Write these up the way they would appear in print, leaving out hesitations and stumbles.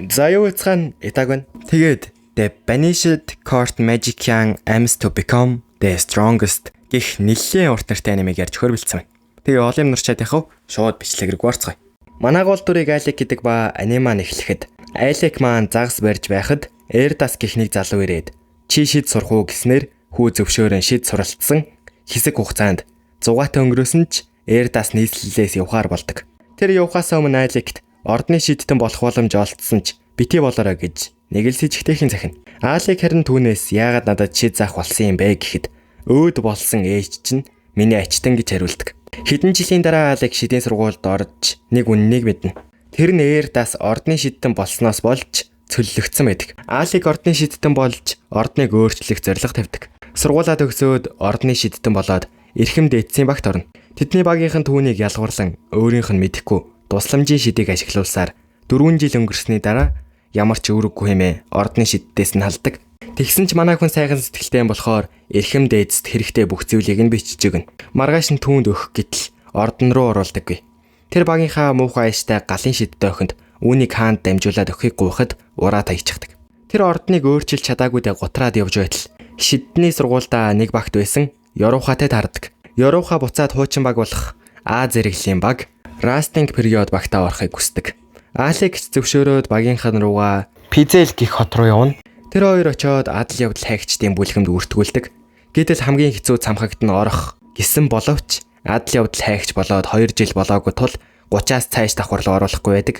За, юу яцгаан Итаг байна. Тэгээд The Banished Court Magician Aims to Become the Strongest гэх нэлээн урт нэртэй анимыг ярьж хөрвөлцсөн байна. Тэгээ олон юм нурчаад яхав, шууд бичлэг рүү орцгоё. Манай гол дүрийг Алик гэдэг ба анима нь эхлэхэд Алик маань загас барьж байхад Эрдас гэх нэг залуу ирээд чи шид сурах уу гэснээр хүү зөвшөөрөн шид суралцсан хэсэг хугацаанд зугаатай өнгөрөөсөн ч Эрдас нийслэлээс явхаар болдог. Тэр явхаас өмнө Аликт ордны шидтэн болох боломж олдсон ч бити болоорой гэж нэг л сэжигтэйхэн захина. Алик харин түүнээс яагаад надад шид заах болсон юм бэ гэхэд өөд болсон ээж чинь миний ачтан гэж хариулдаг. Хэдэн жилийн дараа Алик шидийн сургуульд орж нэг үннийг мэднэ. Тэр нь Эрдас ордны шидтэн болсноос болж цөллөгдсөн байдаг. Алик ордны шидтэн болж ордныг өөрчлөх зорилго тавьдаг. Сургуулаа төгсөөд ордны шидтэн болоод эрхэм дээдсийн багт орно. Тэдний багийнхан түүнийг ялгуурлан өөрийнх нь мэдэхгүй тусламжийн шидийг ашиглуулсаар 4 жил өнгөрсний дараа ямар ч үүрэггүй хэмээн ордны шиддээс нь халдаг. Тэгсэн ч манай хүн сайхан сэтгэлтэй болохоор эрхэм дээдсэд хэрэгтэй бүх зүйлийг нь бичиж өгнө. Маргааш нь түүнд өгөх гэтэл ордон руу оруулдаггүй. Тэр багийнхаа муухай ааштай галын шидтэй охинд үүнийг хаанд дамжуулаад өгөхийг гуйхад ураа таячихдаг. Тэр ордныг өөрчилж чадаагүйдээ гутраад явж байтал шидний сургуульдаа нэг багт байсан Ёроухатай таардаг. Ёроуха буцаад хуучин баг болох А зэрэглэлийн баг Rustling Period багтаа орохыг хүсдэг. Алекс зөвшөөрөөд багийнхан руугаа Пизел гих хот руу явна. Тэр хоёр очиод адал явдал хайгчдын бүлгэмд үртгүүлдэг. Гэтэл хамгийн хэцүү цамхагт нь орох гэсэн боловч адал явдал хайгч болоод 2 жил болоогүй тул 30-аас цааш давхар руу оруулахгүй байдаг.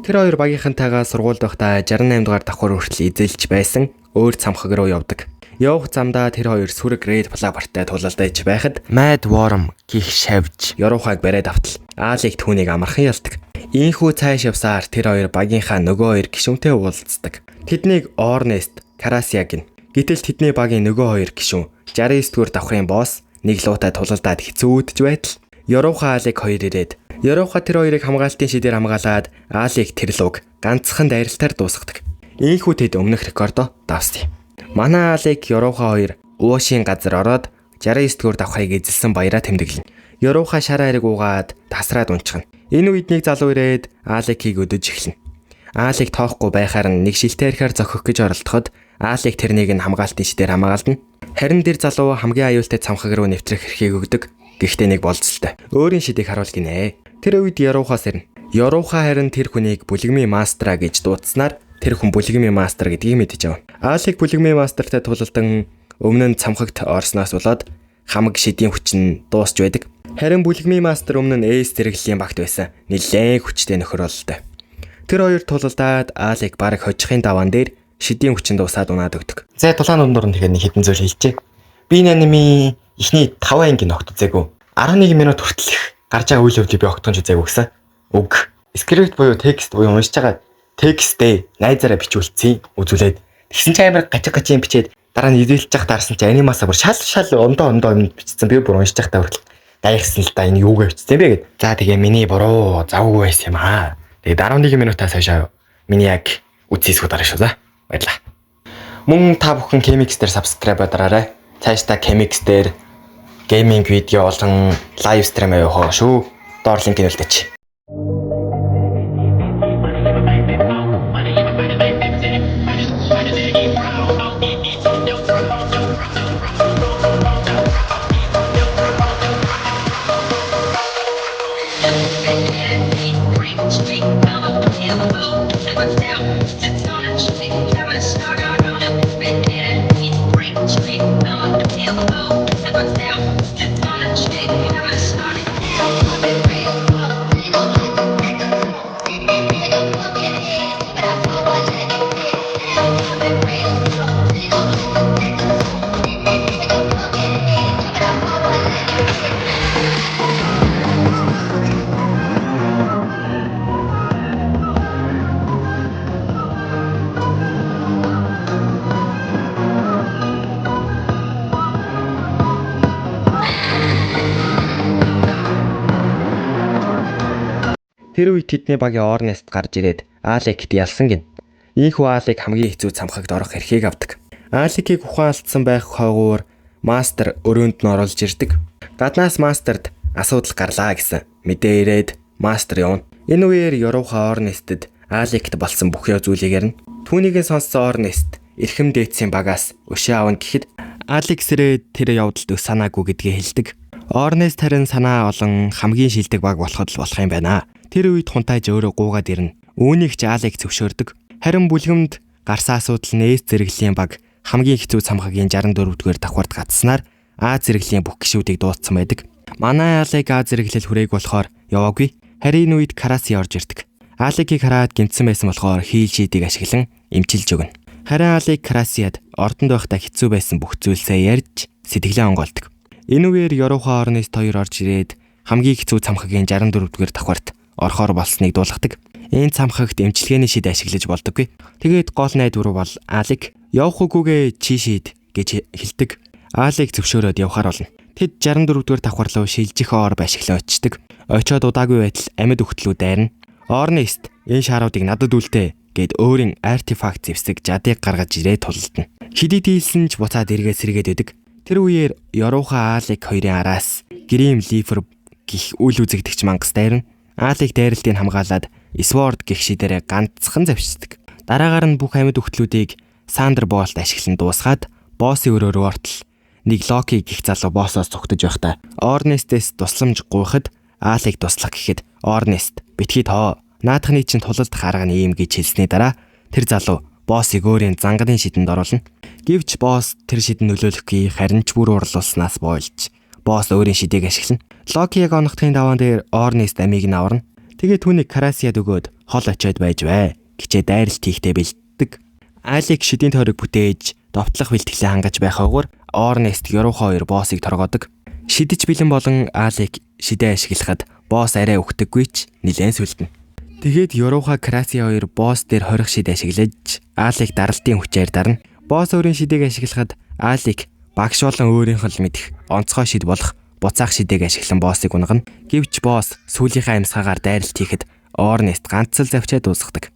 Тэр хоёр багийнхантайгаа сургуульд байхдаа 68 дугаар давхар хүртэл эзэлж байсан өөр цамхаг руу явдаг. Явах замдаа тэр хоёр сүрэг Red Flower-тай тулалдаж байхад Mad Worm гих шавж Ёроухайг бариад автал Аалыг түүнийг амархан ялдаг. Ийхүү цааш явсаар тэр хоёр багийнхаа нөгөө хоёр гишүүнтэй уулздаг. Тэднийг Орнест, Карасия гин. Гэтэл тэдний багийн нөгөө хоёр гишүүн 69 дугаар давхрын босс нэг луутай тулалдаад хэцүү үүдэж байтал Ёроуха Аалыг хоёр ирээд Ёроуха тэр хоёрыг хамгаалтын шидээр хамгаалаад Аалыг тэр луг ганцхан дайралтаар дуусгадаг. Ийхүү тэд өмнөх рекордоо давсан юм. Манай Алик Ёроуха хоёр уушийн газар ороод 69 дугаар давхрыг эзэлсэн баяраа тэмдэглэнэ. Ёроуха шар хайрыг уугаад тасраад унчихна. Энэ үед нэг залуу ирээд Аликийг өдөж эхэлнэ. Алик тоохгүй байхаар нь нэг шилтэй архиар зохих гэж оролдоход Алик тэрнийг нь хамгаалтын шидээр хамгаална. Харин тэр залуу хамгийн аюултай цамхаг руу нэвтрэх эрхийг өгдөг. Гэхдээ нэг болцолтой. Өөрийн шидийг харуул гинэ. Тэр үед Ёроухаас ирнэ. Ёроуха харин тэр хүнийг бүлэгмийн мастраа гэж дуудсанаар тэр хүн бүлэгмийн мастер гэдгийг мэдэж авна. Аалыг бүлэгмийн мастертай тулалдан өмнө нь цамхагт орсноос болоод хамаг шидийн хүч нь дуусч байдаг. Харин бүлэгмийн мастер өмнө нь Эс зэрэглэлийн багт байсан. Нилээн хүчтэй нөхөр бололтой. Тэр хоёр тулалдаад Аалыг бараг хожихын даваан дээр шидийн хүчин дуусаад унаад өгдөг. За, тулаан дундуур нь тэгэхээр нэг хэдэн зүйл хэлчихье. Би энэ анимын эхний 5 анги ногт үзээгүй. 11 минут хүртэлх гарч байгаа үйл явдлыг би огтхон ч үзээгүй гэсэн. Үг. Script буюу текст буюу уншиж байгаа текстээ найзаараа бичүүлсэн үзүүлээд тэгсэн чинь амар гажиг гажиг юм бичээд дараа нь эзэлж явах дарсан чинь анимаасаа бүр шал шал ондоо ондоо юм бичсэн. Би бүр уншиж байхдаа хүртэл дайрсан л да, энэ юугаа бичсэн бэ гэд. За, тэгээ миний буруу завгүй байсан юм аа. Тэгээд 11 минутаас хойш миний яг үзсэн хэсгүүд гарна шүү. За, баярлаа. Мөн та бүхэн Chemix дээр subscribe дараарай. Цаашдаа Chemix дээр gaming видео болон live stream явах шүү. Доор линкийг үлдээч. Тэр үед тэдний багийн Орнест гарч ирээд Алект ялсан гин. Ийхүү Алик хамгийн хэцүү цамхагт орох эрхийг авдаг. Аликийг ухаан алдсан байх хойгуур мастер өрөөнд нь оруулж ирдэг. Гаднаас мастерд асуудал гарлаа гэсэн мэдээ ирээд мастер явна. Энэ үеэр Ёроуха Орнестэд Алект болсон бүх ёо зүйлийг ярина. Түүнийг нь сонссон Орнест эрхэм дээдсийн багаас өшөө авна гэхэд Алекс ирээд тэр явдалд өс санаагүй гэдгийг хэлдэг. Орнест харин санаа олон хамгийн шилдэг баг болоход л болох юм байна. Тэр үед хунтааж өөрөө гуугаад ирнэ. Үүнийг ч Алекс зөвшөөрдөг. Харин бүлгэмд гарсан асуудал нь С зэрэглэлийн баг хамгийн хэцүү цамхагийн 64-р давхарт гацснаар А зэрэглэлийн бүх гишүүдийг дуутсан байдаг. Манай Алек А зэрэглэл хүрээг болохоор яваагүй. Харин энэ үед Караси орж ирдэг. Алекийг хараад гэмтсэн байсан болохоор heal шидийг ашиглан эмчилж өгнө. Харин Алек Карасиад ордонд байхдаа хэцүү байсан бүх зүйлсээ ярьж сэтгэлээ онгойлдог. Энэ үеэр Ёроухаа Орнест хоёр орж ирээд хамгийн хэцүү цамхагийн 64-р давхарт орохоор болсныг дуулгадаг. Энэ цамхагт эмчилгээний шид ашиглаж болдоггүй. Тэгээд гол найдвар бол Алек явах үгүйгээ чи шид гэж хэлдэг. Алек зөвшөөрөөд явхаар болно. Тэд 64-р давхар руу шилжих орб ашиглан очдог. Очоод удаагүй байтал амьд өгтлүү дайрна. Орнест энэ шааруудыг надад үлдээ гэд өөрийн артефакт зэвсэг жадыг гаргаж ирээд тулалдана. Хэдий дийлсэн ч буцаад эргээ сэргээд байдаг. Тэр үеэр Ёроухаа Алек хоёрын араас Грим Лифер гих үл үзэгдэгч мангас дайрна. Алек дайралтыг хамгаалаад Sword гих шидээрээ ганцхан завшдаг. Дараагаар нь бүх амьд өгтлүүдийг Thunderbolt ашиглан дуусгаад боссын өрөө рүү ортол нэг Локи гих залуу боссоос цугтаж байхдаа Орнестээс тусламж гуйхад Алек туслах гэхэд Орнест битгий тоо наадхны чинь тулалдах арга нь ийм гэж хэлсний дараа тэр залуу боссыг өөрийн занганы шидэнд оруулна. Гэвч босс тэр шидэн нөлөөлөхгүй харин ч бүр урлуулснаас бойлж босс өөрийн шидийг ашиглана. Локи яг оногтын даваан дээр Орнест амийг нь аварна. Тэгээ түүнийг Карасиад өгөөд хол очиод байж бай. Гичээ дайралт хийхдээ бэлддэг. Алек шидийн тойрог бүтээж довтлох бэлтгэлээ хангаж байх хойгуур Орнест Ёроухаа хоёр боссыг торгоодог. Шидэж бэлэн болон Алек шидээ ашиглахад босс арай өгдөггүй ч нилээн сүлдэнэ. Тэгээд Ёроухаа Красия хоёр босс дээр хорих шид ашиглаж Алек даралтын хүчээр дарна. Босс өөрийн шидийг ашиглахад Алек багш болон өөрийнх нь мэдэх онцгой шид болох буцаах шидээг ашиглан боссыг унгана. Гэвч босс сүүлийнхээ амьсгаагаар дайралт хийхэд Орнест ганц л завчаа дуусгадаг.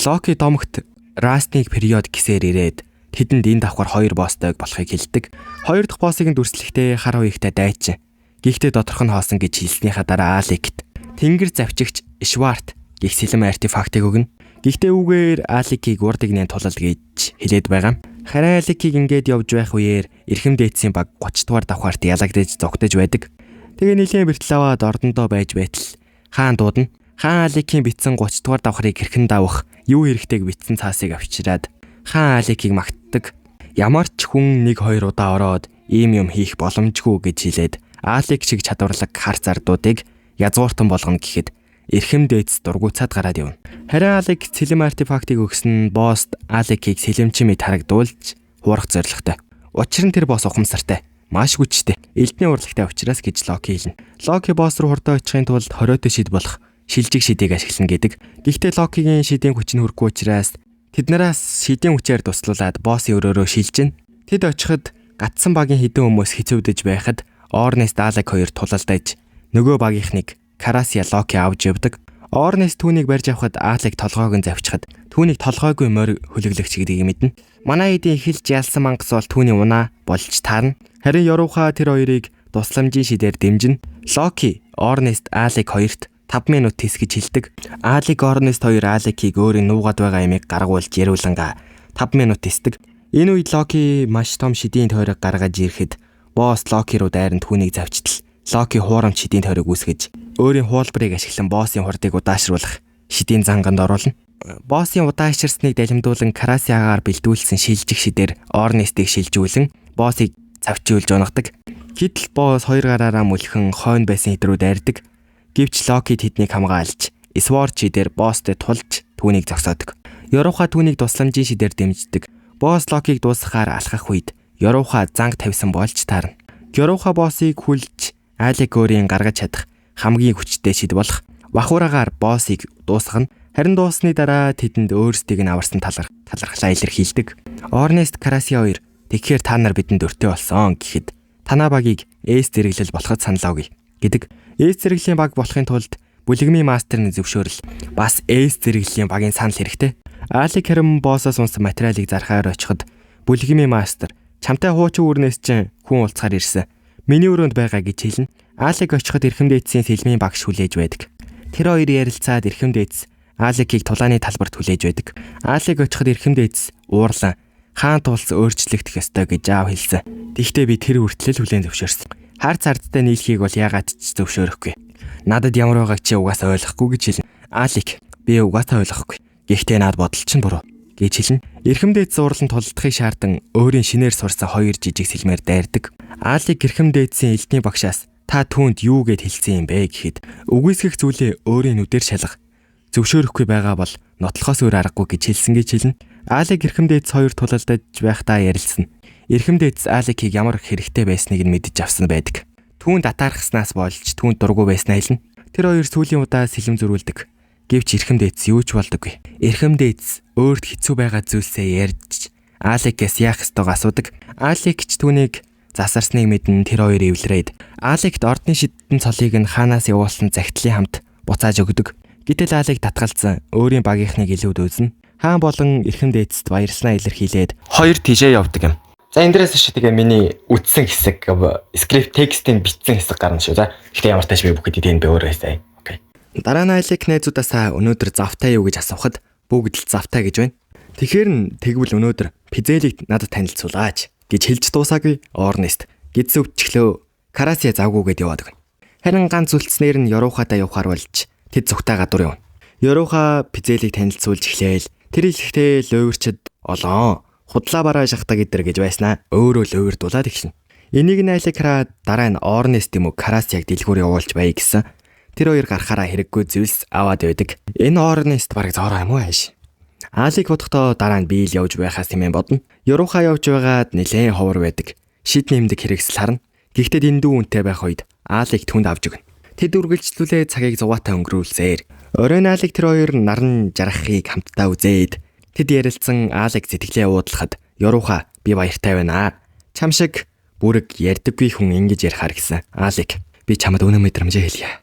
Локи домогт Растник период гисээр ирээд тэдэнд энэ давхар хоёр босстойг болохыг хэлдэг. Хоёр дахь боссыг нь дүрслэхдээ хар хуягтай дайчин. Гэхдээ доторх нь хоосон гэж хэлснийхаа дараа Алект тэнгэр завчигч Шварт гих сэлэм артефактыг өгнө. Гэхдээ үүгээр Алекийг урд игнэн тулал гэж хэлээд байгаа. Харин Алекийг ингээд явж байх үеэр эрхэм дээдсийн баг 30 дугаар давхарт ялагдаж зугтаж байдаг. Тэгээ нэлээд бэртэл аваад ордондоо байж байтал хаан дуудана. Хаан Алекийн бичсэн 30 дугаар давхрыг хэрхэн давах, юу хэрэгтэйг бичсэн цаасыг авчираад хаан Алекийг магтдаг. Ямар ч хүн 1-2 удаа ороод ийм юм хийх боломжгүй гэж хэлээд Алек шиг чадварлаг хар зардуудыг язгууртан болгоно гэхэд эрхэм дээдс дургуйцаад гараад явна. Харин Алек цэлэм артефактыг өгсөн нь босст Алекийг сэлэмчин мэт харагдуулж хуурах зорилготой. Учир нь тэр босс ухамсартай, маш хүчтэй, элдний урлагтай учраас гэж Локи хэлнэ. Локи босс руу хурдан очихын тулд хориотой шид болох шилжиг шидийг ашиглана гэдэг. Гэхдээ Локигийн шидийн хүч нь хүрхгүй учраас тэднээс шидийн хүчээр туслуулад боссын өрөөрөө шилжинэ. Тэд очиход гатсан багийн хэдэн хүмүүс хэцүүдэж байхад Орнест Алек хоёр тулалдаж нөгөө багийнхныг Карасия Локи авч явдаг. Орнест түүнийг барьж авахад Алек толгойг нь завчихад түүнийг толгойгүй морь хөлөглөгч гэдгийг мэднэ. Манай эдийн эхэлж ялсан мангас бол түүний унаа болж таарна. Харин Ёроухаа тэр хоёрыг тусламжийн шидээр дэмжинэ. Локи Орнест Алек хоёрт 5 минут тэс гэж хэлдэг. Алек Орнест хоёр Алекийг өөрийн нуугаад байгаа ямыг гаргуулж яриулангаа 5 минут тэсдэг. Энэ үед Локи маш том шидийн тойрог гаргаж ирэхэд босс Локи руу дайран түүнийг завчтал Локи хуурамч шидийн тойрог үүсгэж өөрийн хуулбарыг ашиглан боссын хурдыг удаашруулах шидийн занганд оруулна. Боссын удааширсныг далимдуулан Карасиагаар бэлдүүлсэн шилжих шидээр Орнестийг шилжүүлэн боссыг завчиулж унгадаг. Гэтэл босс хоёр гараараа мөлхөн хойно байсан хэд рүү дайрдаг. Гэвч Локи тэднийг хамгаалж Sword шидээр босстой тулж түүнийг зогсоодог. Ёроухаа түүнийг тусламжийн шидээр дэмждэг. Босс Локиг дуусгахаар алхах үед Ёроухаа занг тавьсан болж таарна. Ёроухаа боссыг хүлж Алек өөрийн гаргаж чадах хамгийн хүчтэй шид болох вахуурагаар боссыг дуусгана. Харин дууссаны дараа тэдэнд өөрсдийг нь аварсан талархлаа илэрхийлдэг. Орнест Карасиа хоёр тэгэхээр та нар бидэнд өртөө болсон гэхэд танаа багийг С зэрэглэл болоход саналаа өгье гэдэг. С зэрэглэлийн баг болохын тулд бүлэгмийн мастерны зөвшөөрөл бас С зэрэглэлийн багийн санал хэрэгтэй. Алек харин боссоос унсан материалыг зархаар очиход бүлэгмийн мастер чамтай хуучин үрнээс чинь хүн уулзахаар ирсэн. Миний өрөөнд байгаа гэж хэлнэ. Алек очиход эрхэм дээдсийн сэлмийн багш хүлээж байдаг. Тэр хоёр ярилцаад эрхэм дээдс Аликийг тулааны талбарт хүлээж байдаг. Алик очиход эрхэм дээдс уурлан хаан тулс өөрчлөгдөх ёстой гэж аав хэлсэн. Тэгвэл би тэр хүртэл хүлээн зөвшөөрсөн. Хар цардтай нийлхийг бол яагаад ч зөвшөөрөхгүй. Надад ямар байгааг чи угаасаа ойлгохгүй гэж хэлнэ. Алик би угаасаа ойлгохгүй. Гэхдээ над бодол чинь буруу гэж хэлнэ. Эрхэм дээдс уурлан тулдахыг шаардан өөрийн шинээр сурсан хоёр жижиг сэлмээр дайрдаг. Алик эрхэм дээдсийн элдний багшаас та түүнд юу гэд хэлсэн юм бэ гэхэд үгүйсгэх зүйлээ өөрийн нүдээр шалга. Зөвшөөрөхгүй байгаа бол нотлохоос өөр аргагүй гэж хэлсэн гэж хэлнэ. Алик эрхэм дээдс хоёр тулалдаж байхдаа ярилцсан. Эрхэм дээдс Аликийг ямар хэрэгтэй байсныг нь мэдэж авсан байдаг. Түүнд атаархснаас болж түүнд дургүй байснаа хэлнэ. Тэр хоёр сүүлийн удаа сэлэм зөрүүлдэг. Гэвч эрхэм дээдс юу ч болдоггүй. Эрхэм дээдс өөрт хэцүү байгаа зүйлсээ ярьж Аликээс яах ёстойгоо асуудаг. Алик ч түүнийг засарсныг мэдэн тэр хоёр эвлэрээд Аликт ордны шидтэн цолыг нь хаанаас явуулсан захидлын хамт буцааж өгдөг. Гэтэл Алик татгалзан өөрийн багийнхныг илүү дөөзнө. Хаан болон эрхэм дээдсэд баярлснаа илэрхийлээд хоёр тийшээ явдаг юм. За энэ дээрээс биш тэгээ миний үтсэн хэсэг script текстийг бичсэн хэсэг гарна шүү. За гэхдээ ямар тааш би бүхэд тийм би өөрөө сая. Okay. Дараа нь Алик найзуудаасаа өнөөдөр завтай юу гэж асуухад бүгд л завтай гэж байна. Тэгэхээр нь тэгвэл өнөөдөр Пизелийг надад танилцуулаач гэж хэлж дуусаагүй Орнест гидс өвчглөө. Карасия завгүй гэд яваад өгнө. Харин ганц үлдснээр нь Ёруухатай явахаар болж тэд зүгтээ гадуур явна. Ёруухаа Пизелийг танилцуулж эхлээл. Тэр хэлэхдээ луйварчд олон худлаа бараа шахдаг гэдэр гэж байснаа өөрөө луйвардуулаад эхэлнэ. Энийг нь Алик хараад дараа нь Орнест юм уу Карасияг дэлгүүр явуулж бай гэсэн. Тэр хоёр гарахаараа хэрэггүй зүйлс аваад байдаг. Энэ Орнест бараг зоороо юм уу ааш. Алик бодохдоо дараа нь би л явж байхаас хэмээн бодно. Ёруухаа явж байгаад нэлээд ховор байдаг. Шид нэмдэг хэрэгсэл харна. Гэхдээ дэндүү үнэтэй байх үед Алик түнд авч өгнө. Тэд үргэлжлүүлээ цагийг зугаатай өнгөрүүлсээр. Оройн Алик тэр хоёр наран жаргахыг хамтдаа үзээд тэд ярилцсан Алик сэтгэлээ уудлахад Ёруухаа би баяртай байна. Чам шиг бүрэг ярьдаггүй хүн ингэж ярихаар гэсэн. Алик би чамд үнэн мэдрэмжээ хэлье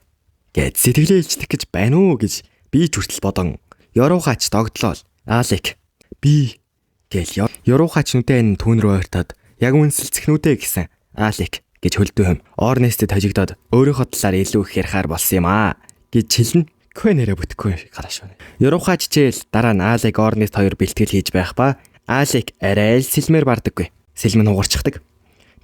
гэд сэтгэлээ илчлэх гэж байна уу гэж би ч хүртэл бодон Ёруухаач догдлоо. Алик би гээл Ёруухаач нүдээ энэ түүн рүү ойртоод яг үнсэлцэх нүдэ гэсэн. Алик гэж хөлдөө юм. Орнестэд хожигдоод өөрийнхөө талаар илүү их ярихаар болсон юм аа гэж хэлнэ. Квэ нэрэ бүтэхгүй гараа шүү. Ёруухаа чичээл дараа нь Алик Орнест хоёр бэлтгэл хийж байх ба Алик арай л сэлмээр бардаггүй. Сэлэм нь хугарчихдаг.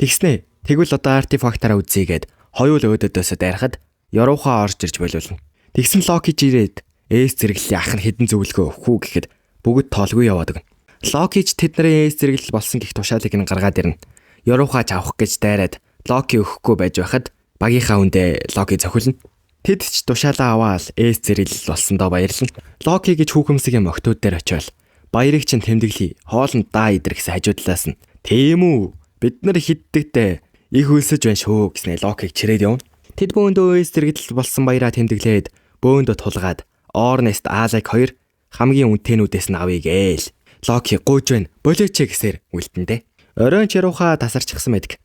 Тэгснэ тэгвэл одоо артефактаараа үзье гэд хоёул өөдөөдөөсөө дайрахад Ёруухаа орж ирж болиулна. Тэгсэн Локи жирээд Эс зэрэглэлийн ах нь хэдэн зөвлөгөө өгөх үү гэхэд бүгд тоолгүй яваад өгнө. Локи ч тэд нарын Эс зэрэглэл болсон гих тушаалыг нь гаргаад ирнэ. Ёруухаа ч авах гэж дайраад Локи өгөхгүй байж байхад багийнхаа хүндээ Локи зохилно. Тэд ч тушаалаа аваад Эс зэрэглэл болсондоо баярлна. Локи гэж хүүхэмсэг юм октод дээр очиод баярыг чинь тэмдэглэе. Хоолнд даа идэр гэсэн хажуудлаас нь тийм үү бид нар хиддэгтэй их өлсөж байна шүү гэснээр Локиг чирээд явна. Тэд бөөндөө Эс зэрэглэл болсон баяраа тэмдэглээд бөөндөө тулгаад Орнест Алик хоёр хамгийн үнэтэйнүүдээс нь авъя гээл. Локи гуйж байна. Болооч гэсээр үлдэндээ. Оройн Чарухаа тасарчихсан байдаг.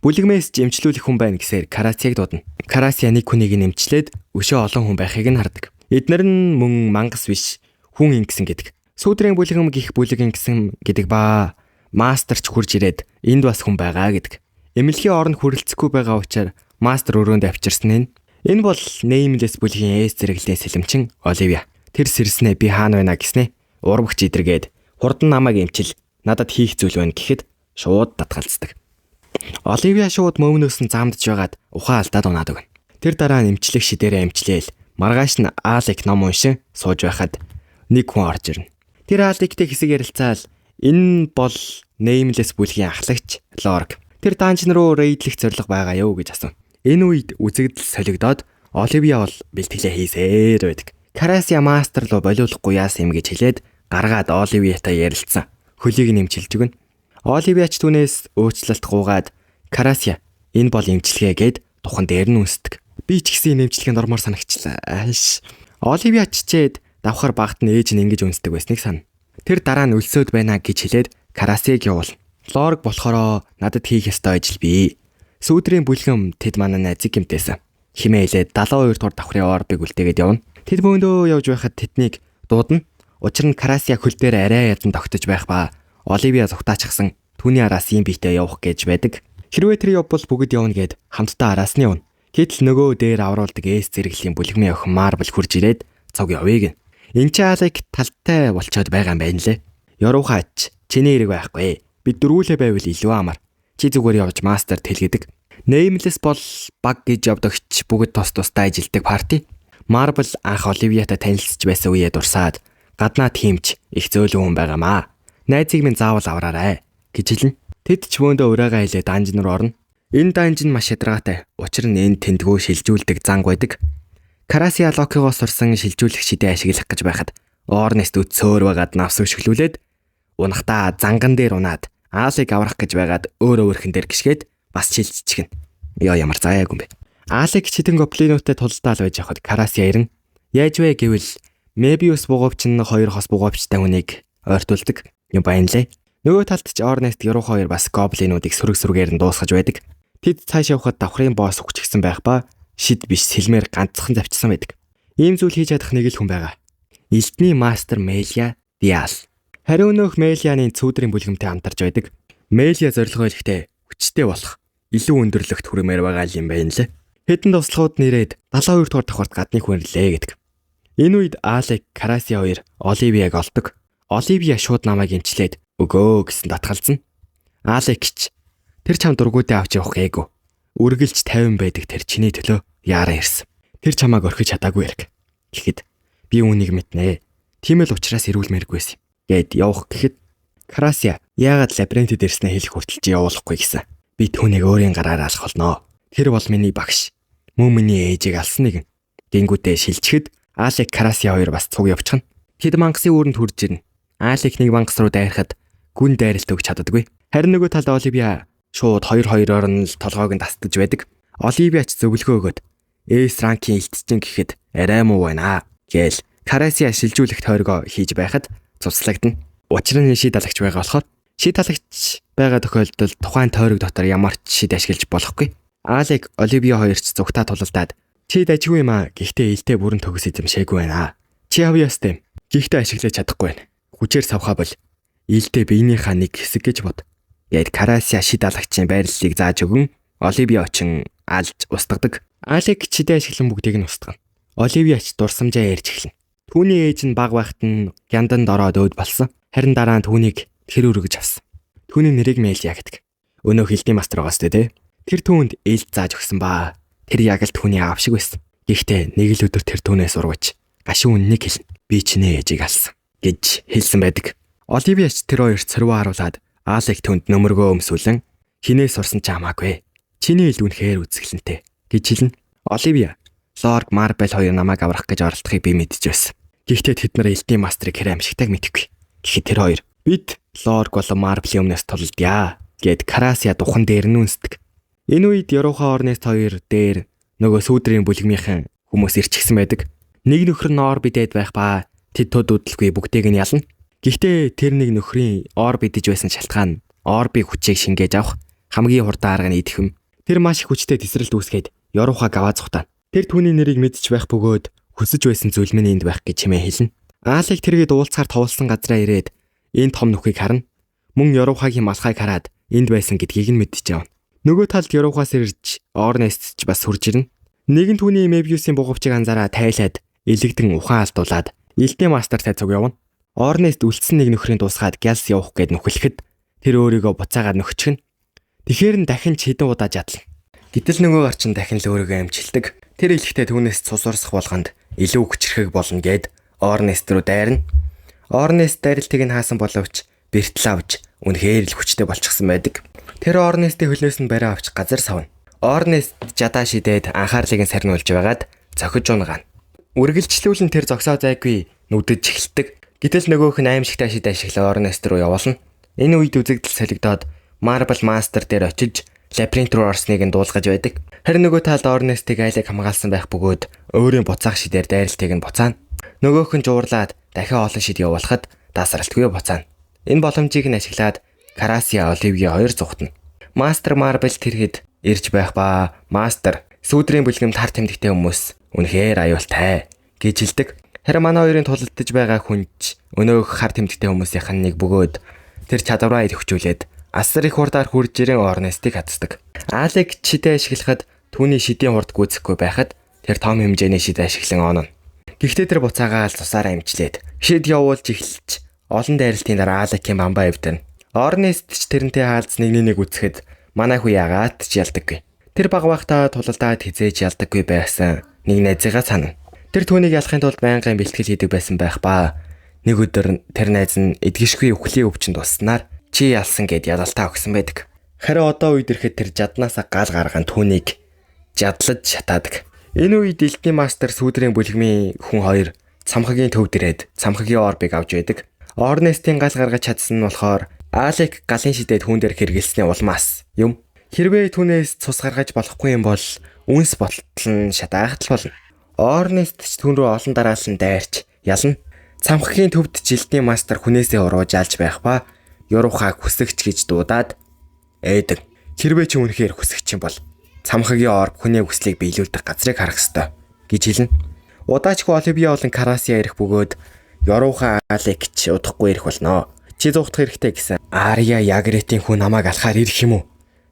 Бүлэгмээс ч эмчлүүлэх хүн байна гэсээр Карасияг дуудана. Карасия нэг хүнийг нь эмчлээд өшөө олон хүн байхыг нь хардаг. Эднэр нь мөн мангас биш хүн ингэсэн гэдэг. Сүүдрийн бүлгэм гих бүлэг ингэсэн гэдэг ба мастер ч хурж ирээд энд бас хүн байгаа гэдэг. Эмнэлгийн орон хүрэлцэхгүй байгаа учраас мастер өрөөнд авчирсан нь. Энэ бол Nameless бүлгийн Эс зэрэглэлийн сэлэмчин Оливия. Тэр сэрснээ би хаана байна гэснээ урвагч идэргээд хурдан намайг эмчил надад хийх зүйл байна гэхэд шууд татгалздаг. Оливия шууд мөвнөөс нь замдж байгаад ухаан алдаад унаад өгнө. Тэр дараа нь эмчлэх шидээрээ эмчлээл. Маргааш нь Алик ном уншин сууж байхад нэг хүн орж ирнэ. Тэр Аликтэй хэсэг ярилцаал энэ бол Nameless бүлгийн ахлагч Лорг. Тэр данжин руу рейдлэх зорилго байгаа юу гэж асууна. Энэ үед үзэгдэл солигдоод Оливия бол бэлтгэлээ хийсээр байдаг. Карасия мастер руу болиулахгүй яасан юм гэж хэлээд гаргаад Оливиятай ярилцсан. Хөлийг нэмчилж өгнө. Оливия ч түүнээс уучлалт гуйгаад Карасия энэ бол эмчилгээ гэд тухан дээр нь үнсдэг. Би ч гэсэн энэ эмчилгээнд ормоор санагчлаа. Ааш. Оливия чичээд давхар багт нь ээж нь ингэж үнсдэг байсныг санана. Тэр дараа нь өлсөөд байна гэж хэлээд Карасийг явуулна. Лорг болохоро надад хийх ёстой ажил бий. Сүүдрийн бүлгэм тэд манай найзыг гэмтээсэн. Химээ хэлээд 72 дугаар давхрын орбыг үлдээгээд явна. Тэд бөөндөө явж байхад тэднийг дуудана. Учир нь Карасия хөл дээр арай ядан тогтож байх ба Оливия зугтаачихсан түүний араас ийм биетэй явах гэж байдаг. Хэрвээ тэр явбал бүгд явна гэд хамтдаа араас нь явна. Гэтэл нөгөө дээр авруулдаг Эс зэрэглэлийн бүлгмийн охин Марбл хурж ирээд цог явъя гэн. Энд чи Алек талтай болчоод байгаа юм байна лээ. Ёроухаач чиний хэрэг байхгүй. Бид дөрвүүлээ байвал илүү амар. Чи зүгээр явж мастерт хэлгэдэг. Nameless бол баг гэж явдагч бүгд тус тустай ажилдаг party. Марбл анх Оливиатай танилцж байсан үеэ дурсаад гаднаа тиймч их зөөлөн хүн байгаамаа. Найзыг минь заавал авраарай гэж хэлнэ. Тэд ч бөөндөө ураагаа хэлээ dungeon руу орно. Энэ dungeon маш ядаргаатай. Учир нь энэ тэндгүү шилжүүлдэг занг байдаг. Карасиа Локигоос сурсан шилжүүлэх шидээ ашиглах гэж байхад Орнест өдсөөр байгаад навс өшөглүүлээд унахтаа занган дээр унаад Аалыг аврах гэж байгаад өөр өөрхөн дээр гიშгээд бас шилжчихнэ. Йоо ямар заяагүй юм бэ. Аалыг читэн гоблинуудтай тулдаал байж явахад Карасиа ирнэ. Яаж вэ гэвэл Мебиус бугуувч нь хоёр хос бугуувчтай хүнийг ойртуулдаг юм байна лээ. Нөгөө талд ч Орнест Еруу хоёр бас гоблинуудыг сөрөг сөргээр нь дуусгаж байдаг. Тэд цааш явхад давхрын босс хүчгсэн байх ба шид биш сэлмээр ганцхан завчсан байдаг. Ийм зүйл хийж чадах нэг л хүн байгаа. Элдний мастер Мелия Диал. Хариу өнөөх Мелияны цүүдрийн бүлгэмтэй хамтарч байдаг. Мелия зорилгоо хэлэхдээ хүчтэй болох илүү өндөрлөгт хүрмээр байгаа юм байна лээ. Хэдэн туслахууд нэрээд 72 дугаар давхарт гадны хүн ирлээ гэдэг. Энэ үед Алек, Карасия хоёр Оливияг олдог. Оливия шууд намайг эмчлээд өгөө гэсэн татгалзана. Алек ч тэр чам дургүйдээ авч явах гээгүй. Үргэлж 50 байдаг тэр чиний төлөө яаран ирсэн. Тэр чамааг орхиж чадаагүй хэрэг. Гэхэд би үүнийг мэднэ. Тийм л учраас эрүүлмээргүй байсан. Гэт явах гэхэд Карасия яагаад лабиринтэд ирснээ хэлэх хүртэл чи явуулахгүй гэсэн. Би түүнийг өөрийн гараар алах болно. Тэр бол миний багш. Мөн миний ээжийг алсан нэгэн. Гингүүтээ шилжихэд Алек Карасия хоёр бас цуг явчихна. Тэд мангасын үүрэнд хүрж ирнэ. Алек нэг мангас руу дайрахад гүн дайралт өгч чаддаггүй. Харин нөгөө талд Оливия шууд 2-2-оор нь л толгойг нь тастаж байдаг. Оливия ч зөвлөгөө өгөөд S rank-ийн илтчин гэхэд арай муу байна гээл Карасия шилжүүлэх тойргоо хийж байхад цуцлагдана. Учир нь шид алагч байгаа болохоор шид алагч байгаа тохиолдолд тухайн тойрог дотор ямар ч шид ашиглаж болохгүй. Алек Оливия хоёр ч зүгтаа тулалдаад чи дажгүй юм аа. Гэхдээ илтээ бүрэн төгс эзэмшээгүй байна. Чи авъя ёстой юм. Гэхдээ ашиглаж чадахгүй байна. Хүчээр савхаа бол илтээ биенийхаа нэг хэсэг гэж бод. Гээд Карасия шид алагчийн байрлалыг зааж өгөн Оливия очин алж устгадаг. Алек чидээ ашиглан бүгдийг нь устгана. Оливия ч дурсамжаа ярьж эхэлнэ. Түүний ээж нь баг байхад нь гянданд ороод өөд болсон. Харин дараа нь түүнийг тэр өргөж авсан. Түүний нэрийг Мелия гэдэг. Өнөөх элдийн мастер байгаас тээ. Тэр түүнд ээлж зааж өгсөн ба. Тэр яг л түүний аав шиг байсан. Гэхдээ нэг л өдөр тэр түүнээс урвж гашуун үннийг хэлнэ. Би чиний ээжийг алсан гэж хэлсэн байдаг. Оливия ч тэр хоёрт сорвоо харуулад Алек түүнд нөмөргөө өмсүүлэн хинээс сурсан ч хамаагүй. Чиний ил үнэхээр үзэсгэлэнтэй гэж хэлнэ. Оливия Лорг Марбел хоёр намайг аврах гэж оролдохыг би мэдэж байсан. Гэхдээ тэд нар элдийн мастрыг хэр амжигтайг мэдэхгүй. Гэхэд тэр хоёр бид Лорг болон Марблийн өмнөөс тулалдъя гэд Карасия духан дээр нь үнсдэг. Энэ үед Ёроухаа Орнест хоёр дээр нөгөө сүүдрийн бүлгмийнхэн хүмүүс ирчихсэн байдаг. Нэг нөхөр нь ор бидээд байх ба тэд туд үдэлгүй бүгдийг нь ялна. Гэхдээ тэр нэг нөхрийн ор бидэж байсан шалтгаан нь орби хүчийг шингээж авах хамгийн хурдан арга нь идэх юм. Тэр маш их хүчтэй тесрэлт үүсгээд Ёроухаа гаваа зүхтаана. Тэр түүний нэрийг мэдчих байх бөгөөд хүсэж байсан зүйл минь энд байх гэж чимээ хэлнэ. Аалыг тэргээд уулзахаар товлсон газраа ирээд энэ том нүхийг харна. Мөн Ёроухагийн малгайг хараад энд байсан гэдгийг нь мэдчихэж явна. Нөгөө талд Ёроухаас ирж Орнест ч бас хурж ирнэ. Нэгэн түүний Мебиусын бугуувчийг анзаараа тайлаад илэгдэн ухаан алдуулаад элдийн мастертай цуг явна. Орнест үлдсэн нэг нөхрийн дуусгаад гялс явах гээд нүхлэхэд тэр өөрийгөө буцаагаад нөхчихнө. Тэгэхээр нь дахин ч хэдэн удаа жадлана. Гэтэл нөгөө гарчин дахин л өөрийгөө амжилтдаг. Тэр илэхдээ түүнээс цус урсах болгонд илүү хүчрхэг болно гэд Орнест рүү дайрна. Орнест дайралтыг нь хаасан боловч бэртэл авч үнэхээр л хүчтэй болчихсон байдаг. Тэр Орнестийн хөлнөөс нь бариа авч газар савна. Орнест жадаа шидээд анхаарлыг нь сарниулж байгаад цохиж унгаана. Үргэлжлүүлэн тэр зогсоо зайгүй нүдэж эхэлдэг. Гэтэл нөгөөх нь аимшигтай шид ашиглаа Орнест руу явуулна. Энэ үед үзэгдэл солигдоод Marble Master дээр очиж лабиринт руу орсныг нь дуулгаж байдаг. Харин нөгөө талд Орнестыг айлыг хамгаалсан байх бөгөөд өөрийн буцаах шидээр дайралтыг нь буцаана. Нөгөөх нь жуурлаад дахин олон шид явуулахад даасралтгүй буцаана. Энэ боломжийг нь ашиглаад Карасия Оливия хоёр зүхтана. Мастер Марбл тэрхэд ирж байх ба мастер сүүдрийн бүлгэмд хар тэмдэгтэй хүмүүс үнэхээр аюултай гэж хэлдэг. Харин манай хоёрын тулалдаж байгаа хүн ч өнөөх хар тэмдэгтэй хүмүүсийнх нь нэг бөгөөд тэр чадвараа идэвхжүүлээд асар их хурдаар хурж ирэн Орнестыг хатдаг. Алек чидээ ашиглахад түүний шидийн хурд гүйцэхгүй байхад тэр том хэмжээний шид ашиглан онно. Гэхдээ тэр буцаагаал цусаараа эмчлээд шид явуулж эхэлж олон дайралтын дараа Алекийн бамбаа эвдэрнэ. Орнест ч тэрнтэй хаалц нэгний нэг үзэхэд манай хүү яагаад ч ялдаггүй. Тэр баг багтаа тулалдаад хизээж ялдаггүй байсан нэг найзыгаа санана. Тэр түүнийг ялахын тулд байнгын бэлтгэл хийдэг байсан байх ба. Нэг өдөр тэр найз нь эдгэшгүй үхлийн өвчнөд туснаар чи ялсан гэд ялалтаа өгсөн байдаг. Харин одоо үед ирэхэд тэр жаднаасаа гал гарган түүнийг жадлаж шатаадаг. Энэ үед Элдний мастер сүүдрийн бүлгмийн хүн хоёр цамхагийн төвд ирээд цамхагийн орбыг авч байдаг. Орнестийн гал гаргаж чадсан нь болохоор Алек галын шидэд хүн дээр хэрэгэлсний улмаас юм. Хэрвээ түүнээс цус гаргаж болохгүй юм бол үнс болтол нь шатаахтал болно. Орнест ч түн рүү олон дараалан дайрч ялна. Цамхагийн төвд жилдний мастер хүнээсээ урууж алж байх ба Юрухаг хүсэгч гэж дуудаад ээдэг. Хэрвээ чи үнэхээр хүсэгч юм бол цамхагийн орб хүний хүслийг биелүүлдэг газрыг харах ёстой гэж хэлнэ. Удаачгүй Оливия болон Карасия ирэх бөгөөд Ёруухан Алек ч удахгүй ирэх болно. Чи зугтах хэрэгтэй гэсэн Ария Ягретийн хүн намайг алхаар ирэх юм уу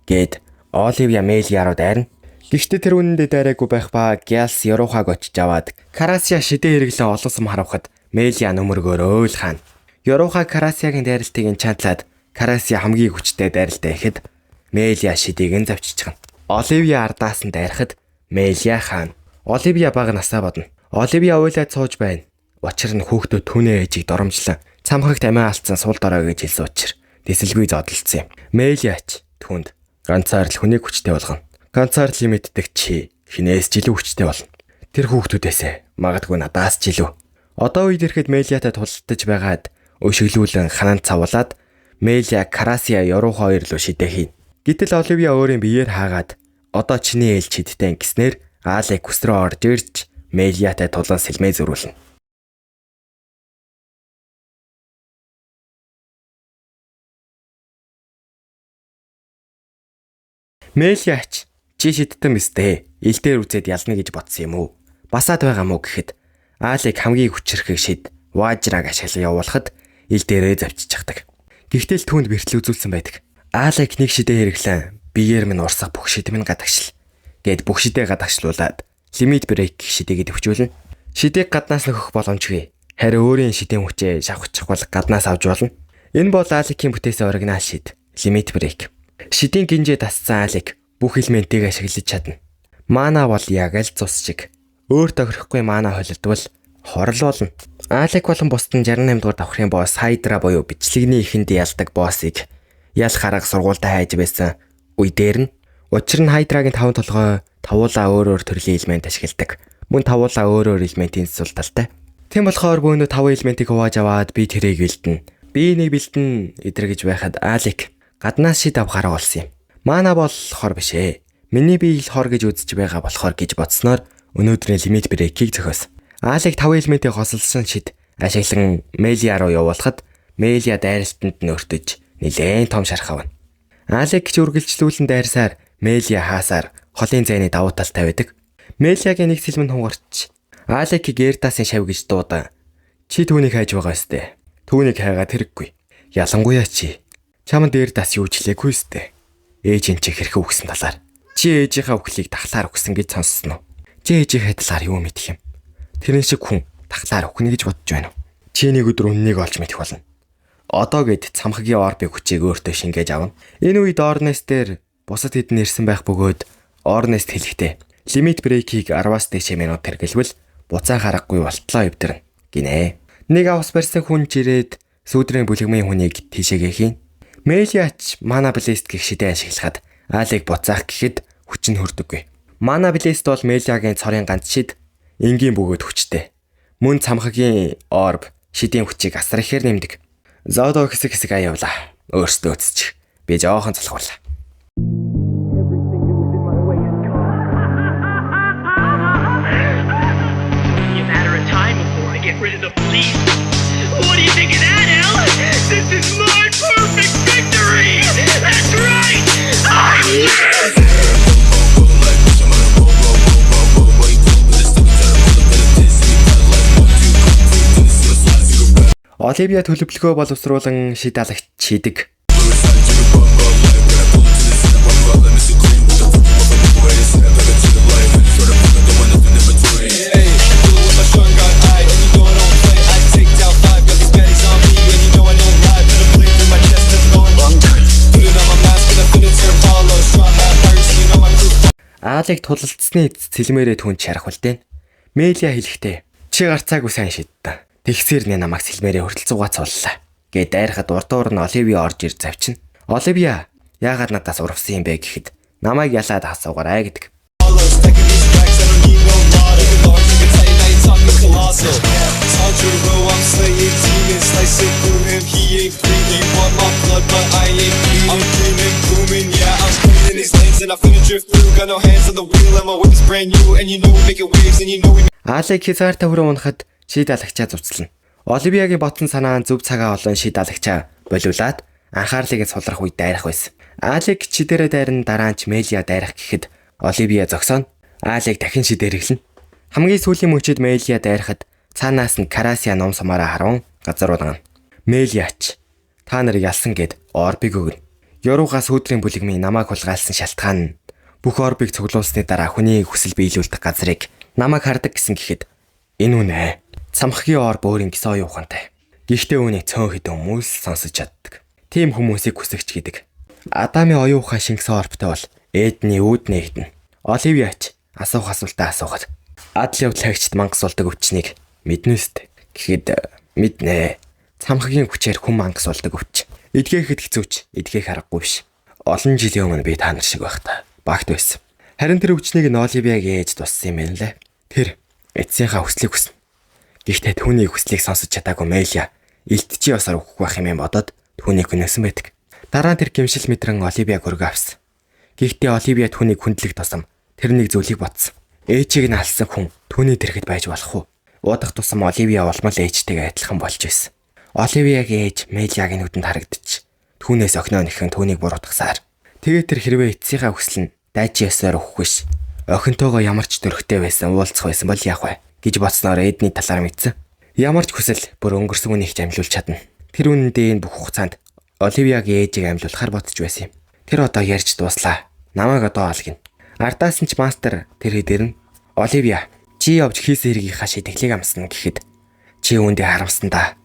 гэд Оливия Мелия руу дайрна. Гэхдээ тэр үнэндээ дайраагүй байх ба Гялс Ёруухаг очиж аваад Карасия шидэ хэрэглэн олон сум харавхад Мелия нүмергөөрөө л хаана. Ёрууха Карасиягийн дайралтыг энчантлаад Карасия хамгийн хүчтэй дайралтай ихэд Мелия шидийг нь завччихна. Оливия ардаас нь дайрахад Мелия хаана. Оливия бага насаа бодно. Оливия уйлаад сууж байна. Учир нь хүүхдүүд түүний ээжийг доромжлон цамхагт амиа алдсан сул дорой гэж хэлсэн учир тэсэлгүй зодолдсон юм. Мелия ч түүнд ганцаар л хүнийг хүчтэй болгоно. Ганцаар л юм иддэг чи хинээс ч илүү хүчтэй болно. Тэр хүүхдүүдээсээ магадгүй надаас ч илүү. Одоо үед ирэхэд Мелиятай тулалдаж байгаад өшөглүүлэн хананд цавуулаад Мелия Карасия Ёруу хоёр руу шидэ хийн. Гэтэл Оливия өөрийн биеэр хаагаад одоо чиний ээлж хидтэй гэснээр Алек хүс рүү орж ирж Мелиятай тулан сэлмээ зөрүүлнэ. Мелияч чи шидтэн биз дээ. Ил дээр үзээд ялна гэж бодсон юм уу? Басаад байгаа мó гэхэд Алек хамгийн хүчрхэг шид Важраг ашиглан явуулахад ил дээрээ завччихдаг. Гэхдээ л түүнд бэртэл үзүүлсэн байдаг. Алек нэг шидэ хэрэглэн биеэр минь урсах бүх шид минь гадагшил гэд бүх шидээ гадагшлуулад limit break гэх шидэгээ төвчүүлнэ. Шидээг гаднаас нөхөх боломжгүй. Харин өөрийн шидээн хүчээ шавхчих бол гаднаас авч болно. Энэ бол Алекийн бүтээсэн оригинал шид limit break. Шидийн гинжээ дассан Алек бүх элементийг ашиглаж чадна. Мана бол яг л цус шиг. Өөр тохирохгүй мана холилдвол хорл болно. Алек болон бусд нь 68 дугаар давхрын босс Хайдра буюу бичлэгний эхэнд ялдаг боссыг ялах арга сургуультай хайж байсан үе дээр нь учир нь Хайдрагийн таван толгой тавуулаа өөр өөр төрлийн элемент ашигладаг. Мөн тавуулаа өөр өөр элементийн сул талтай. Тийм болохоор бөөнө таван элементийг хувааж аваад би тэрийг бэлдэнэ. Би энийг бэлдэн эдэр гэж байхад Алек гаднаас шид авах арга болсон юм. Мана бол хор биш ээ. Миний бие л хор гэж үзэж байгаа болохоор гэж бодсноор өнөөдрийн limit break-ийг зохиосон. Алек таван элементийг хосолсон шид ашиглан Мелия руу явуулахад Мелия дайралтанд нь өртөж нэлээн том шарх авна. Алек ч үргэлжлүүлэн дайрсаар Мелия хаасаар холын зайны давуу талтай байдаг. Мелиягийн нэг сэлмэн хунгарч Алекийг Эрдасын шав гэж дуудан чи түүнийг хайж байгаа өстэй. Түүнийг хайгаад хэрэггүй. Ялангуяа чи чамд Эрдас юу ч хэлээгүй өстэй. Ээж нь чи хэрхэн үхсэн талаар. Чи ээжийнхээ үхлийг дахлаар үхсэн гэж сонссон уу? Чи ээжийнхээ талаар юу мэдэх юм? Тэрэн шиг хүн дахлаар үхнэ гэж бодож байна уу? Чи нэг өдөр үннийг олж мэдэх болно. Одоо гэд цамхагийн орбыг хүчийг өөртөө шингээж авна. Энэ үед Орнест дээр бусад хэдэн ирсэн байх бөгөөд Орнест хэлэхдээ limit break-ийг 10-аас дээш минут хэрэглэвэл буцаа харахгүй болтлоо эвдэрнэ гинэ. Нэг авс барьсан хүн ч ирээд сүүдрийн бүлэгмийн хүнийг тийшээгээ хийн. Мелиач Mana Blast гэх шидэ ашиглахад Алиг буцаах гэхэд хүч нь хүрдэггүй. Mana Blast бол Мелиагийн цорын ганц шид энгийн бөгөөд хүчтэй. Мөн цамхагийн орб шидийн хүчийг асар ихээр нэмдэг. Зодо хэсэг хэсэг аяавлаа. Өөртөө өтсчих. Би жоохон залхуурлаа. Everything that was in my way is gone. Only a matter of time before I get rid of the police. What do you think of that, Al? This is my perfect victory! That's right! I win! Оливия төлөвлөгөө боловсруулан шид алагч шидэг. Аалыг тулалдсны цэлмээрээ түнд шарах үлдээн. Мелия хэлэхдээ чи гарцаагүй сайн шидтэн. Тэгсэр нэ намайг сэлмээрээ хүртэл зугаацууллаа. Гээд дайрахад урдуур нь Оливия орж ир завчин. Оливия яагаад надаас урвсан юм бэ гэхэд намайг ялаад асуугаарай гэдэг. Stacking these racks, I don't need no water. Large like a titan, I ain't talking colossal. Tanjiro, I'm slaying demons, slice it through him, he ain't breathing. Want my blood, but I ain't bleeding. I'm dreaming, booming, yeah, I'm cleaning these lanes and I finna drift through. Got no hands on the wheel, and my whip is brand new. And you know we making waves, and you know we Аалыг хязгаартай хүрэн унахад шид алагчаа зуцлана. Оливиягийн ботсон санаа нь зөв цагаа олон шид алагчаа болиулаад анхаарлыг нь сулрах үед дайрах байсан. Аалыг чидэрэ дайран дараа нь ч Мелия дайрах гэхэд Оливия зогсооно. Аалыг дахин шидээр эхлэнэ. Хамгийн сүүлийн мөчид Мелия дайрахад цаанаас нь Карасия ном сумаараа харван газар унгана. Мелияч та нарыг ялсан гэд Орбиг өгнө. Ёруугаас өдрийн бүлэгмийн намайг хулгайлсан шалтгаан нь бүх Орбиг цуглуулсны дараа хүний хүсэл биелүүлдэг газрыг намайг хардаг гэсэн гэхэд энэ үнэ. Цамхгийн Орб өөрийн гис оюун ухаантай. Гэхдээ үүнийг цөөн хэдэн хүмүүс сонсож чаддаг. Тийм хүмүүсийг хүсэгч гэдэг. Адамын оюун ухаан шингэсэн Орбтой бол Эдний үүднээ хідэн. Оливияч асуух асуултаа асуухад адал явдал хаагчд мангас болдог өвчнийг мэднэ үстэй. Гэхэд мэднэ. Цамхагийн хүчээр хүн мангас болдог өвч. Эдгээхэд хэцүүч, эдгээх аргагүй биш. Олон жилийн өмнө би та нар шиг байхдаа багт байсан. Харин тэр өвчнийг нь Оливияг ээж туссан юм байна лээ. Тэр эцсийнхаа хүслийг хүснэ. Гэхдээ түүний хүслийг сонсож чадаагүй Мелия илтчи ёсоор өгөх байх юм бодоод түүнийг хөнөөсөн байдаг. Дараа нь тэр гимшил мэдрэн Оливияг өргөө авсан. Гэхдээ Оливия түүнийг хүндлэх тусам тэр нэг зүйлийг бодсон. Ээжийг нь алсан хүн түүний дэргэд байж болох уу? Удах тусам Оливия улмал ээжтэйгээ адилхан болж байсан. Оливиягийн ээж Мелиягийн нүдэнд харагдчих. Түүнээс охиноо нэхэн түүнийг буруутгасаар. Тэгээд тэр хэрвээ эцсийнхаа хүсэл нь дайчин ёсоор өгөх биш. Охинтойгоо ямар ч дөрөгтэй байсан уулзах байсан бол яах вэ гэж бодсноор Эдний талаар мэдсэн. Ямар ч хүсэл бүр өнгөрсөн үнийг ч амьлуулж чадна. Тэр үнэндээ энэ бүх хугацаанд Оливиягийн ээжийг амьлуулахар бодож байсан юм. Тэр одоо ярьж дууслаа. Намайг одоо ал гин. Ардаас нь ч мастер тэр хэдэр нь Оливия чи явж хийсэн хэргийнхаа шийтгэлийг амсна гэхэд чи үүндээ харамсан да.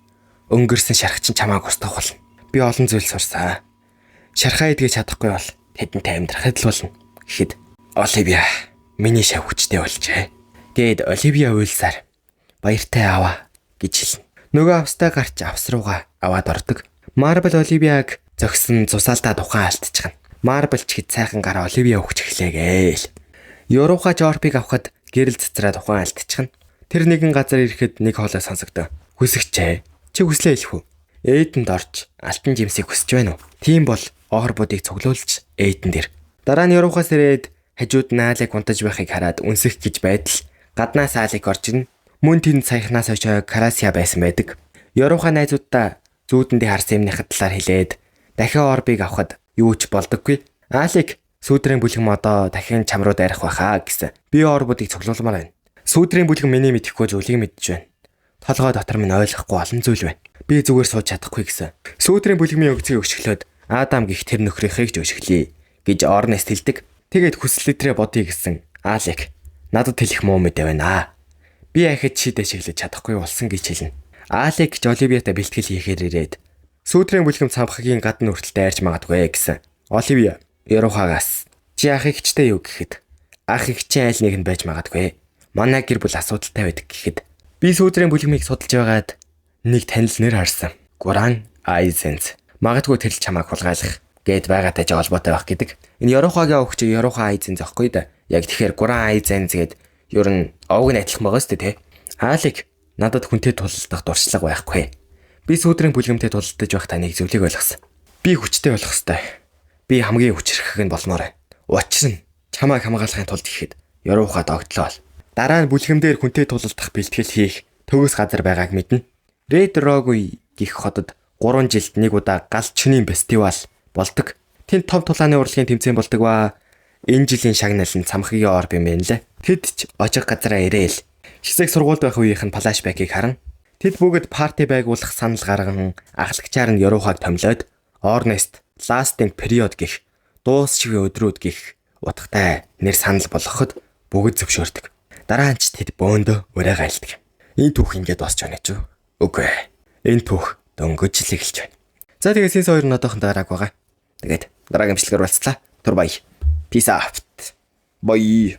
Өнгөрсөн шарах чинь чамааг устгах болно. Би олон зүйл сурсан. Шархаа идэж чадахгүй бол тэдэнтэй амьдрахад л болно гэхэд Оливия миний шав хүчтэй болжээ. Гээд Оливия уйлсаар баяртай аваа гэж хэлнэ. Нөгөө австай гарч авс руугаа аваад ордог. Марбл Оливияг зөксөн цусаалтаа тухайн алдчихна. Марбл ч хэд сайхан гараа Оливия өгч эхлэе гээл. Юрууха Жорпиг авахад гэрэл цацраа тухайн алдчихна. Тэр нэгэн газар ирэхэд нэг хоолой сонсогдоо. Хүсэгчээ. Чи хүслээ хэлэх үү? Ээдэнд орж алтан жимсийг хүсэж байна уу? Тийм бол орбуудыг цуглуулж Ээдэн дэр. Дараа нь Юрухаас ирээд хажууд нь Алиг унтаж байхыг хараад үнсэх гэж байдал гаднаас Алиг орж ирнэ. Мөн тэнд саяхнаас хойш Карасия байсан байдаг. Юруха найзуудаа зүүдэндээ харсан юмныхад талаар хэлээд дахин орбыг авахад юу ч болдоггүй. Алиг сүүдрийн бүлгэм одоо дахин чам руу дайрах байхаа гэсэн. Би орбуудыг цуглуулмаар байна. Сүүдрийн бүлгэм миний мэдэхгүй зүйлийг мэдэж байна. Толгой дотор минь ойлгохгүй олон зүйл байна. Би зүгээр сууж чадахгүй гэсэн. Сүүдрийн бүлгмийн өгцгийг өшөглөөд Адам гих тэр нөхрийнхийг ч өшөглөе гэж Орнест хэлдэг. Тэгээд хүсэл өдрөө бодъё гэсэн Алек надад хэлэх муу мэдээ байна. Би ахиж шид ашиглаж чадахгүй болсон гэж хэлнэ. Алек ч Оливиатай бэлтгэл хийхээр ирээд сүүдрийн бүлгэм цамхагийн гадна хүртэл дайрч магадгүй гэсэн. Оливия Ерухагаас чи ах эгчтэй юу гэхэд ах эгчийн айл нэг нь байж магадгүй. Манай гэр бүл асуудалтай байдаг гэхэд би сүүдрийн бүлгмийг судалж байгаад нэг танил нэр харсан. Гуран Айзенз. Магадгүй тэр л чамайг хулгайлах гээд байгаатай ч холбоотой байх гэдэг. Энэ Ерухагийн овч Еруха Айзенз аахгүй да. Яг тэгэхээр Гуран Айзенз гээд ер нь овг нь адилхан байгаа сте тэ. Алик надад хүнтэй тулалдах дуршлага байхгүй. Би сүүдрийн бүлгэмтэй тулалдаж байхдаа нэг зүйлийг ойлгосон. Би хүчтэй болох ёстой. Би хамгийн хүчрхэг нь болмоор байна. Учир нь чамайг хамгаалахын тулд гэхэд Еруха догтлоо. Дараа нь бүлгэм дээр хүнтэй тулалдах бэлтгэл хийх төгс газар байгааг мэднэ. Ред Рогуй гих хотод 3 жилд нэг удаа гал чөнийн фестивал болдог. Тэнд том тулааны урлагийн тэмцээн болдог ба энэ жилийн шагнал нь цамхагийн орб юм байна лээ. Тэд ч ожиг газараа ирээл. Хэсэг сургуульд байх үеийнх нь флашбэкийг харан тэд бүгд парти байгуулах санал гарган ахлагчаар нь Ерухаг томилоод Орнест Lasting Period гих дуусчгийн өдрүүд гих утгатай нэр санал болгоход бүгд зөвшөөрдөг. Дараа нь ч тэд бөөндөө урайгаа айлдаг. Энэ түүх ингээд босч байна гэж үү? Үгүй ээ. Энэ түүх дөнгөж л эхэлж байна. За тэгээ сенс 2 нь одоохон дарааг байгаа. Тэгээд дараагийн бичлэгээр уулзлаа. Түр баяа. Peace out. Bye.